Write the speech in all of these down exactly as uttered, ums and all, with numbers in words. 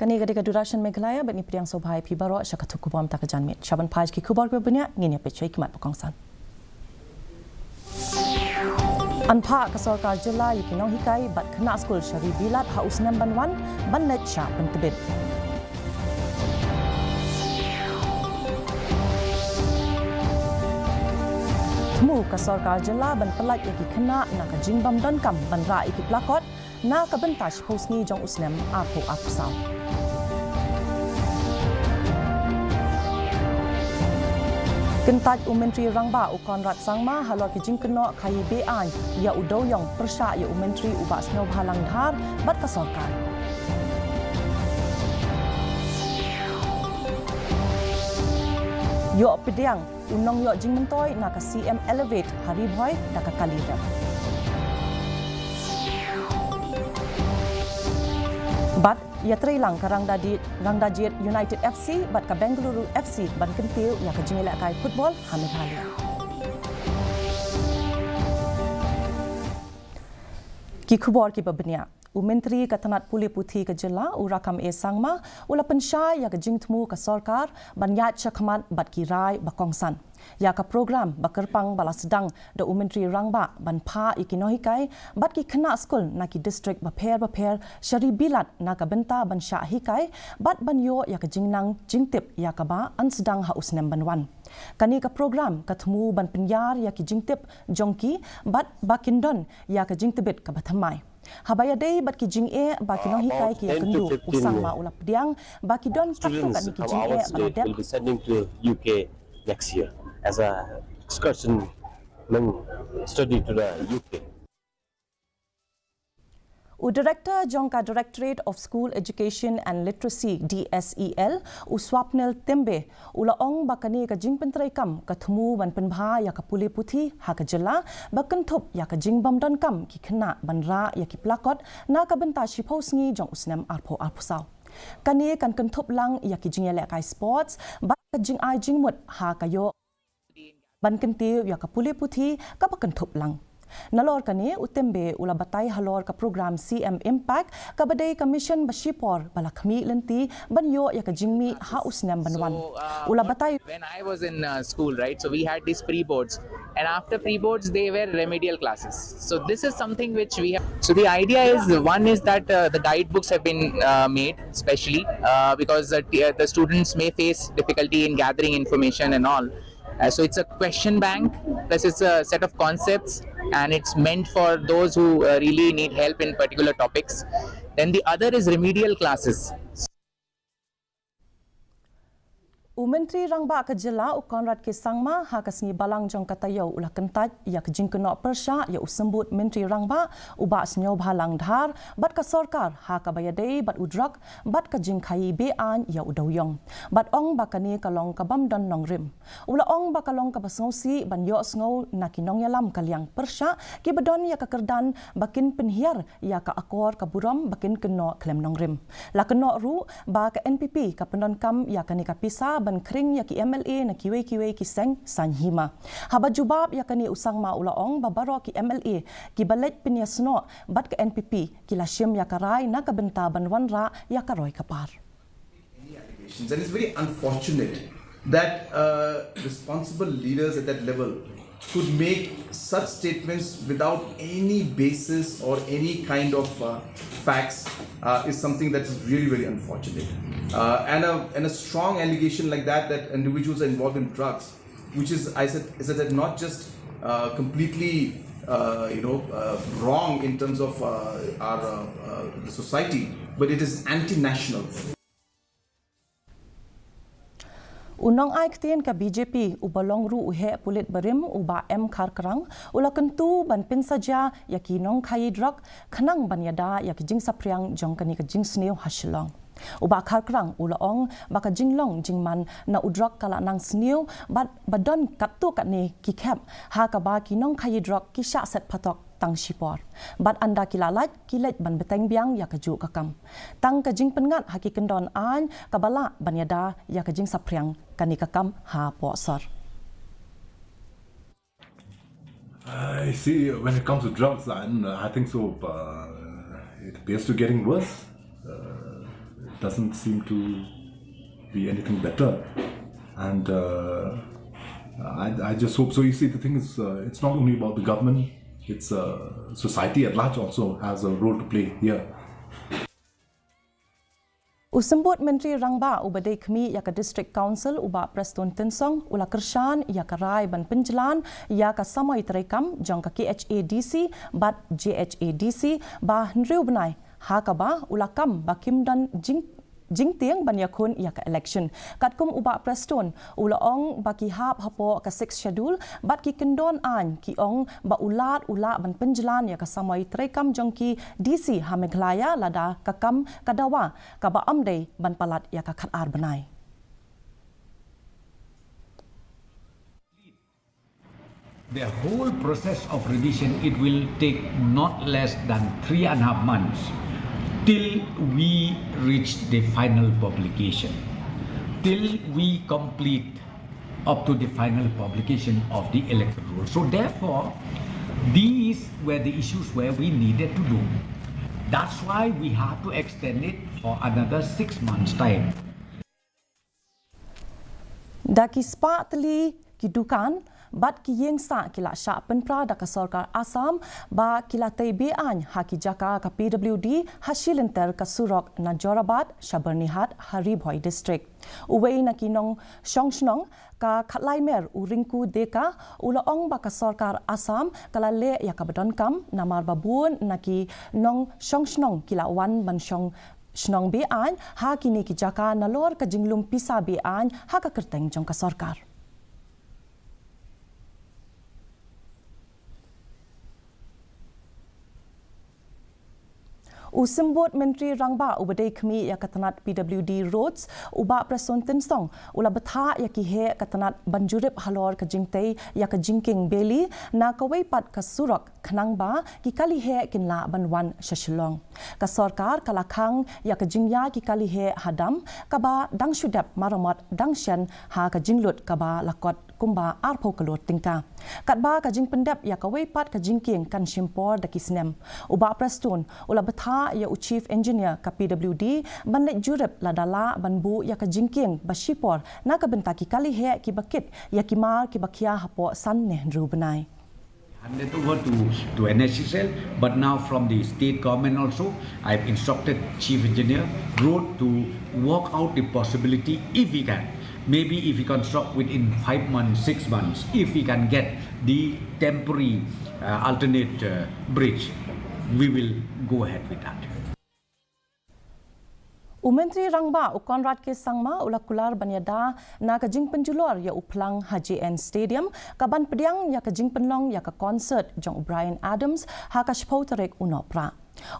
Kane ka dei ka Doordarshan Meghalaya, bad ngi pdiang sngewbha ïa phi baroh sha ka tu khubor mynta ka janmiet. Sha ban phai ki khubor kiba bniah, ngin ïa peit shuwa ki mat ba kongsan. Yn phah ka sorkar jylla ïa ki nonghikai bad khynnah skul sha ri bilat ha u snem ban wan, ban leit shah pyntbit. Thmu ka sorkar jylla ban pyllait ïa ki khynnah na ka jingbymdonkam ban rah ïa ki plakot na ka bynta shiphew sngi jong u snem arphew arphew saw. Kyntait u Myntri Rangbah u Conrad Sangma halor ki jingkynnoh khaii be-aiñ ïa u dewïong pyrshah ïa u Myntri u Bah Sniawbhalang Dhar bad ka sorkar. Ïoh pdiang u nongïoh jingmyntoi na ka C M Elevate ha Ri Bhoi da ka kali rep. Bad ïatreilang ka Rangdajied, Rangdajied United F C bad ka Bengaluru F C ban kyntiew ïa ka jingïalehkai football ha Meghalaya. Ki khubor kiba bniah. U Myntri ka tnat pule puthi ka jylla, u Rakkam A Sangma, u la pynshai ïa ka jingthmu ka sorkar ban ïaid shakhmat bad ki rai ba kongsan. Ïa ka program ba kyrpang ba la sdang da u Myntri Rangbah ban phah ïa ki nonghikai bad ki khynnah skul na ki district bapher bapher sha ri bilat na ka bynta ban shah hikai bad ban ïoh ïa ka jingnang jingtip ïa kaba yn sdang ha u snem ban wan. Kane ka program ka thmu ban pynïar ïa ki jingtip jong ki bad ba kin don ïa ka jingtibit kaba thymmai. Haba ïadei bad ki jingeh ba ki nonghikai ki ïakynduh, u Sangma u la pdiang ba ki don katto katne ki jingeh ba la dep. Will be sending to U K next year as a excursion study to the U K. U Director jong ka Directorate of School Education and Literacy, D S E L, u Swapnil Timbe, u la ong ba kane ka jingpyntreikam ka thmu ban pynbha ïa ka pule puthi ha ka jylla, ba kynthup ïa ka jingbymdonkam ki khynnah ban rah ïa ki plakot na ka bynta shiphew sngi jong u snem arphew arphew saw. Kane kan kynthup lang ïa ki jingïalehkai sports bad ka jingai jingmut ha ka ïoh ban kyntiew ïa ka pule puthi kaba kynthup lang. Nalor kane, u Timbe u la batai halor ka program C M Impact, kaba dei ka mission ba shipor ba la khmih lynti ban ïoh ïa ka jingmih ha u snem ban wan. U la batai. When I was in uh, school, right, so we had these pre boards, and after pre boards, they were remedial classes. So this is something which we have. So the idea is, one is that uh, the guidebooks have been uh, made specially uh, because uh, the, uh, the students may face difficulty in gathering information and all. Uh, so it's a question bank, plus it's a set of concepts, and it's meant for those who uh, really need help in particular topics. Then the other is remedial classes. U Myntri Rangbah ka jylla, u Conrad K Sangma, ha ka sngi Balang jong ka taïew u la kyntait ïa ka jingkynnoh pyrshah ïa u symbud Myntri Rangbah, u Bah Sniawbhalang Dhar, bad ka sorkar ha kaba ïadei bad u drok bad ka jingkhaii be-aiñ ïa u dewïong. Bad ong ba kane ka long ka bym don nongrim. U la ong ba ka long kaba sngewsih ban ïohsngew na ki nongïalam ka liang pyrshah kiba don ïa ka kyrdan ba kin pynhiar ïa ka akor ka burom ba kin kynnoh khlem nongrim. La kynnoh ruh ba ka N P P ka pyndonkam ïa kane ka pisa ban khring ïa ki M L A na kiwei kiwei ki seng saiñ hima. Haba jubab ïa kane, u Sangma u la ong ba baroh ki M L A kiba leit pynïasnoh bad ka N P P ki la shim ïa ka rai na ka bynta ban wanrah ïa ka roi ka par. Any allegations, and it's very unfortunate that a responsible leaders at that level could make such statements without any basis or any kind of uh, facts uh, is something that is really, very unfortunate. Uh, and, a, and a strong allegation like that, that individuals are involved in drugs, which is, I said, is that not just uh, completely uh, you know, uh, wrong in terms of uh, our uh, uh, the society, but it is anti-national. U nongai ktien ka B J P uba long ruh u heh pulit barim, u Bah M Kharkrang, u la kyntu ban pynsajia ïa ki nongkhaii drok khnang ban ïada ïa ki jingsaphriang jong kane ka jingsniew ha Shillong. U Bah Kharkrang u la ong ba ka jinglong jingman na u drok ka la nang sniew bad ba don katto katne ki khep ha kaba ki nongkhaii drok ki shah set phatok tang shipor. Bad ynda ki la lait, ki leit ban bteng biang ïa kajuh ka kam. Tang ka jingpynngat ha ki kyndon aiñ kaba lah ban ïada ïa ka jingsaphriang kane ka kam hapoh sor. I see, when it comes to drugs, I, I think so. Uh, it appears to getting worse. Uh, doesn't seem to be anything better. And uh, I, I just hope so. You see, the thing is, uh, it's not only about the government, it's uh, society at large also has a role to play here. U Symbud Myntri Rangbah uba dei khmih ïa ka District Council u Bah Prestone Tynsong u la kyrshan ïa ka rai ban pynjlan ïa ka samoi treikam jong ka K H A D C bad J H A D C ba hynriew bnai, ha kaba u la kam ba kim don jing jingtieng ban ïakhun ïa ka election. Katkum u Bah Prestone u la ong ba ki hap hapoh ka Sixth Schedule bad ki kyndon aiñ ki ong ba u Lat u lah ban pynjlan ïa ka samoi treikam jong ki D C ha Meghalaya lada ka kam ka dawa kaba ym dei ban palat ïa ka khatar bnai. The whole process of revision, it will take not less than three and a half months till we reach the final publication, till we complete up to the final publication of the electoral roll. So therefore, these were the issues where we needed to do. That's why we have to extend it for another six months' time. Da ki spah tylli ki dukan bad ki ïing sah ki la shah pynpra da ka sorkar Assam ba ki la tei be-aiñ ha ki jaka ka P W D ha shi lynter ka surok na Jorabat sha Byrnihat ha Ri Bhoi District. Uwei na ki nongshong shnong ka Khatlai Mer u Rinku Deka u la ong ba ka sorkar Assam ka la leh ïa kaba donkam namar ba bun na ki nongshong shnong ki la wan ban shong shnong be-aiñ ha kine ki jaka nalor ka jinglum pisa be-aiñ ha ka kyrteng jong ka sorkar. U Symbud Myntri Rangbah uba dei khmih ïa ka tnat P W D Roads u Bah Prestone Tynsong u la bthah ïa ki heh ka tnat ban jurip halor ka jingtei ïa ka jingkieng beli na kawei pat ka surok khnang ba ki kali heh kin lah ban wan sha Shillong. Ka sorkar ka la khang ïa ka jingïaid ki kali heh ha dam kaba dang shu dep maramot dang shen ha ka jinglut kaba la kot kumba arphew klur tyngka. Katba ka jingpyndep ïa kawei pat ka jingkieng kan shim por da ki snem. U Bah Prestone u la bthah ïa u Chief Engineer ka P W D ban leit jurip lada lah ban buh ïa ka jingkieng ba shipor na ka bynta ki kali heh kiba kit ïa ki mar kiba khia hapoh san ne hynriew bnai. Handed over to, to N S C C L, but now from the state government also, I've instructed Chief Engineer Road to work out the possibility if we can. Maybe if we construct within five months, six months, if we can get the temporary uh, alternate uh, bridge, we will go ahead with that. U Myntri Rangbah u Conrad K Sangma u la kular ban ïada na ka jingpynjulor ïa u phlang ha J N Stadium ka ban pdiang ïa ka jingpynlong ïa ka concert jong u Bryan Adams ha ka shiphew tarik u Nohprah.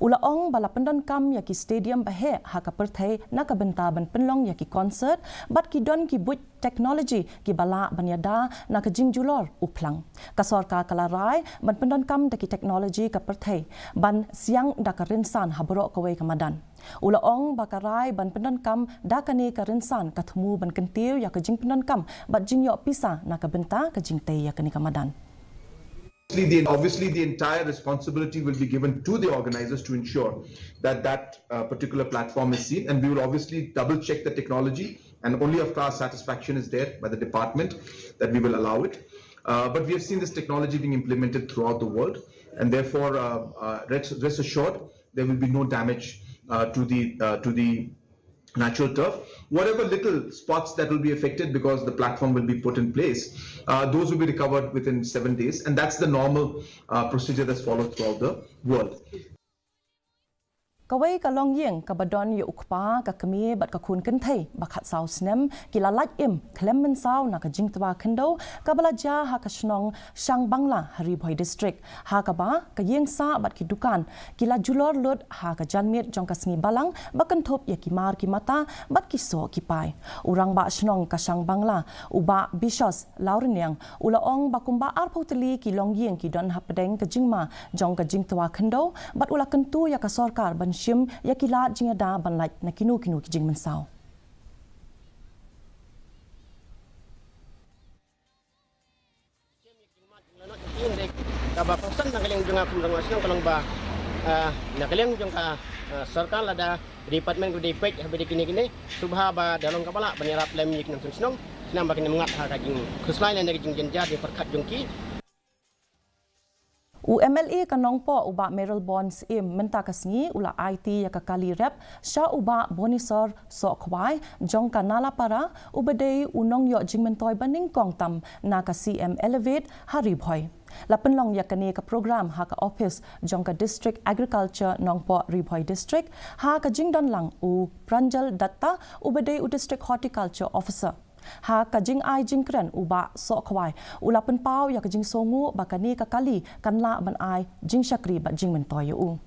U la ong ba la pyndonkam ïa ki stadium ba heh ha ka pyrthei na ka bynta ban pynlong ïa ki concert bad ki don ki buit technology kiba lah ban ïada na ka jingjulor u phlang. Ka sorkar ka la rai ban pyndonkam da ki technology ka pyrthei ban siang da ka rynsan ha baroh kawei ka madan. U la ong ba ka rai ban pyndonkam da kane ka rynsan ka thmu ban kyntiew ïa ka jingpyndonkam bad jingïoh pisa na ka bynta ka jingtei ïa kane ka madan. Obviously, the, obviously, the entire responsibility will be given to the organizers to ensure that that uh, particular platform is seen, and we will obviously double check the technology, and only after our satisfaction is there by the department that we will allow it. Uh, but we have seen this technology being implemented throughout the world, and therefore, uh, uh, rest, rest assured, there will be no damage uh, to the uh, to the natural turf. Whatever little spots that will be affected because the platform will be put in place, uh, those will be recovered within seven days, and that's the normal uh, procedure that's followed throughout the world. Kawei ka longïing kaba don ïa u kpa, ka kmie bad ka khun kynthei ba khatsaw snem ki la lait im khlem mynsaw na ka jingtwa khyndew kaba la jia ha ka shnong Shangbangla ha Ri Bhoi District, ha kaba ka ïing sah bad ki dukan ki la julor lut ha ka janmiet jong ka sngi Balang ba kynthup ïa ki mar ki mata bad ki soh ki pai. U rangbah shnong ka Shangbangla u Bah Bishos Lawriniang u la ong ba kumba arphew tylli ki longïing ki don hapdeng ka jingma jong ka jingtwa khyndew bad u la kyntu ïa ka sorkar ban shim ïa ki lad jingïada ban lait na kino kino ki jingmynsaw. Kaba kongsan na ka liang jong nga kum rangbah shnong ka long ba Ah, na ka liang jong ka, ah, sorkar lada department ka dei peit ha ba dei kine kine, sngewbha ba da long kaba lah ban ïarap lem ïa ki nongshong shnong, khnang ba kin ym ngat ha ka jingkhuslai lane ka jingjynjar jingpyrkhat jong ki. U M L A ka Nongpoh u Bah Mayralborn Syiem mynta ka sngi u la aiti ïa ka kali rep sha u Bah Bonisor Sohkhwai jong ka Nalapara, u ba dei u nongïoh jingmyntoi ba nyngkong tam na ka C M Elevate ha Ri Bhoi. La pynlong ïa kane ka program ha ka ophis jong ka District Agriculture Nongpoh, Ri Bhoi District, ha ka jingdon lang u Pranjal Dutta, u ba dei u District Horticulture Officer. Ha ka jingai jingkren u Bah Sohkhwai u la pynpaw ïa ka jingsngewnguh ba kane ka kali kan lah ban ai jingshakri bad jingmyntoi ïa u.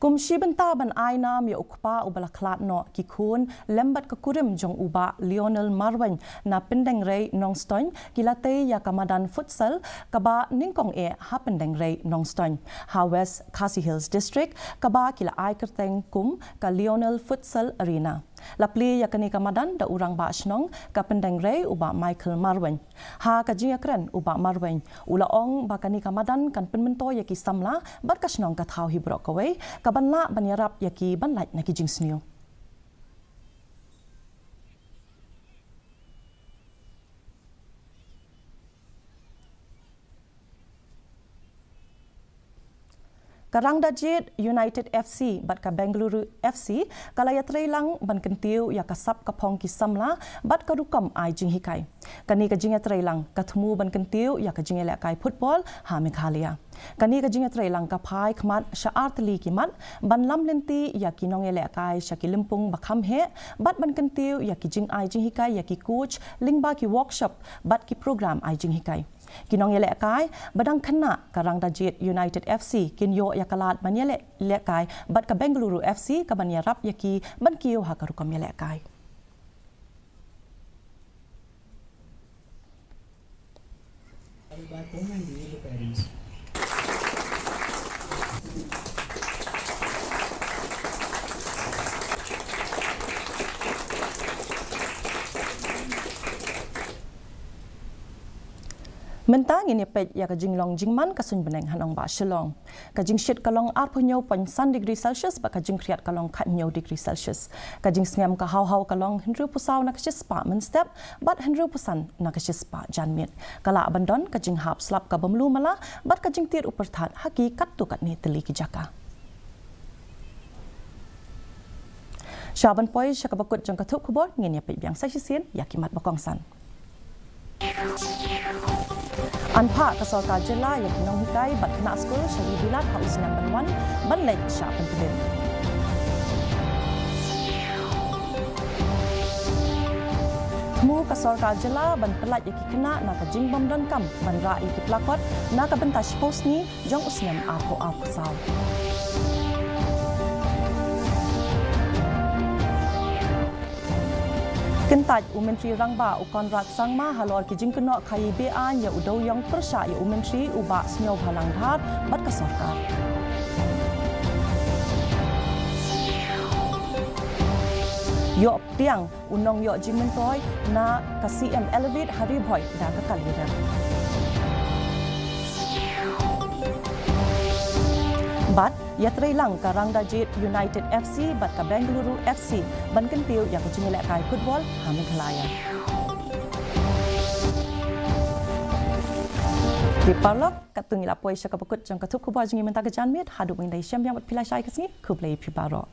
Kum shi bynta ban ai nam ïa u kpa u ba la khlad noh, ki khun lem bad ka kurim jong u Bah Lionel Marwein na Pyndengrei Nongstoiñ ki la tei ïa ka madan futsal kaba nyngkong eh ha Pyndengrei Nongstoiñ ha West Khasi Hills District, kaba ki la ai kyrteng kum ka Lionel Futsal Arena. La plie ïa kane ka madan da u Rangbah Shnong ka Pyndengrei u Bah Michael Marwein. Ha ka jingïakren u Bah Marwein u la ong ba kane ka madan kan pynmyntoi ïa ki samla bad ka shnong ka thaw hi baroh kawei, kaban lah ban ïarap ïa ki ban lait na ki jingsniew. Ka Rangdajied United F C bad ka Bengaluru F C ka la ïatreilang ban kyntiew ïa ka sap ka phong ki samla bad ka rukom ai jinghikai. Kane ka jingïatreilang ka thmu ban kyntiew ïa ka jingïalehkai football ha Meghalaya. Kane ka jingïatreilang ka phai khmat sha artylli ki mat, ban lam lynti ïa ki nongïalehkai sha ki lympung ba kham heh bad ban kyntiew ïa ki jingai jinghikai ïa ki coach lyngba ki workshop bad ki program ai jinghikai. Ki nongïalehkai ba dang khynnah ka Rangdajied United F C kin ïoh ïa ka lad ban ïaleh, lehkai bad ka Bengaluru F C kaban ïarap ïa ki ban kiew ha ka rukom ïalehkai. Mynta ngin ïa peit ïa ka jinglong jingman ka suiñ bneng ha nongbah Shillong. Ka jingshit ka long arphew hynñiew point san degree Celsius bad ka jingkhriat ka long khathynñiew degree Celsius. Ka jingsngem ka haw haw ka long hynriewphew saw na ka shispah mynstep bad hynriewphew san na ka shispah janmiet. Ka lah ban don ka jinghap slap ka bym lu mala bad ka jingtied u pyrthat ha ki katto katne tylli ki jaka. Sha ban poi sha kaba kut jong ka thup khubor, ngin ïa peit biang sa shisien ïa ki mat ba kongsan. An phah ka sorkar jylla ïa ki nonghikai bad khynnah skul sha New Zealand ha u snem ban wan ban leit shah pynthut. Thmu ka sorkar jylla ban pyllait ïa ki khynnah na ka jingbym donkam ban rah ïa ki plakot na ka bynta shiphew sngi jong u snem arphew arphew saw. Kyntait u Myntri Rangbah u Conrad Sangma halor ki jingkynnoh khaii be-aiñ ïa u dewïong pyrshah ïa u Myntri u Bah Sniawbhalang Dhar bad ka sorkar. Ïoh pdiang u nongïoh jingmyntoi na ka C M Elevate ha Ri Bhoi da ka kali rep. Bad ïatreilang ka Rangdajied United F C bad ka Bengaluru F C ban kyntiew ïa ka jingïalehkai football ha Meghalaya. Ki paralok, katto ngi la poi sha kaba kut jong ka thup khubor jong ngi mynta ka janmiet, haduh ban ïadei shem biang bad phi lashai ka sngi, khublei phi baroh.